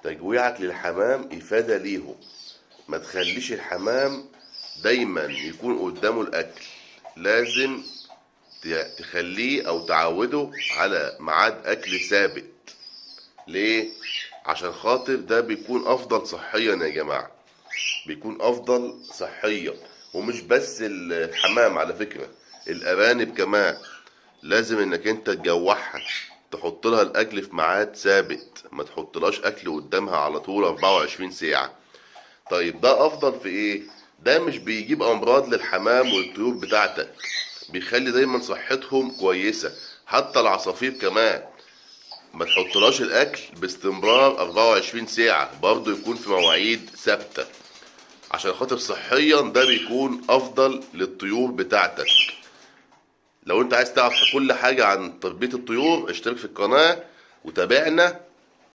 تجويعك للحمام افاده ليهم. ما تخليش الحمام دايما يكون قدامه الاكل، لازم تخليه او تعوده على ميعاد اكل ثابت. ليه؟ عشان خاطر ده بيكون افضل صحيا يا جماعة، بيكون افضل صحيا. ومش بس الحمام على فكرة، الارانب كمان لازم انك انت تجوعها، تحط لها الاكل في ميعاد ثابت، ما تحطلهاش اكل قدامها على طول 24 ساعة. طيب ده افضل في ايه؟ ده مش بيجيب امراض للحمام والطيور بتاعتك، بيخلي دايما صحتهم كويسة. حتى العصافير كمان ما تحطلهاش الاكل باستمرار 24 ساعة، برضو يكون في مواعيد ثابتة، عشان خاطر صحيا ده بيكون افضل للطيور بتاعتك. لو انت عايز تعرف كل حاجة عن تربية الطيور اشترك في القناة وتابعنا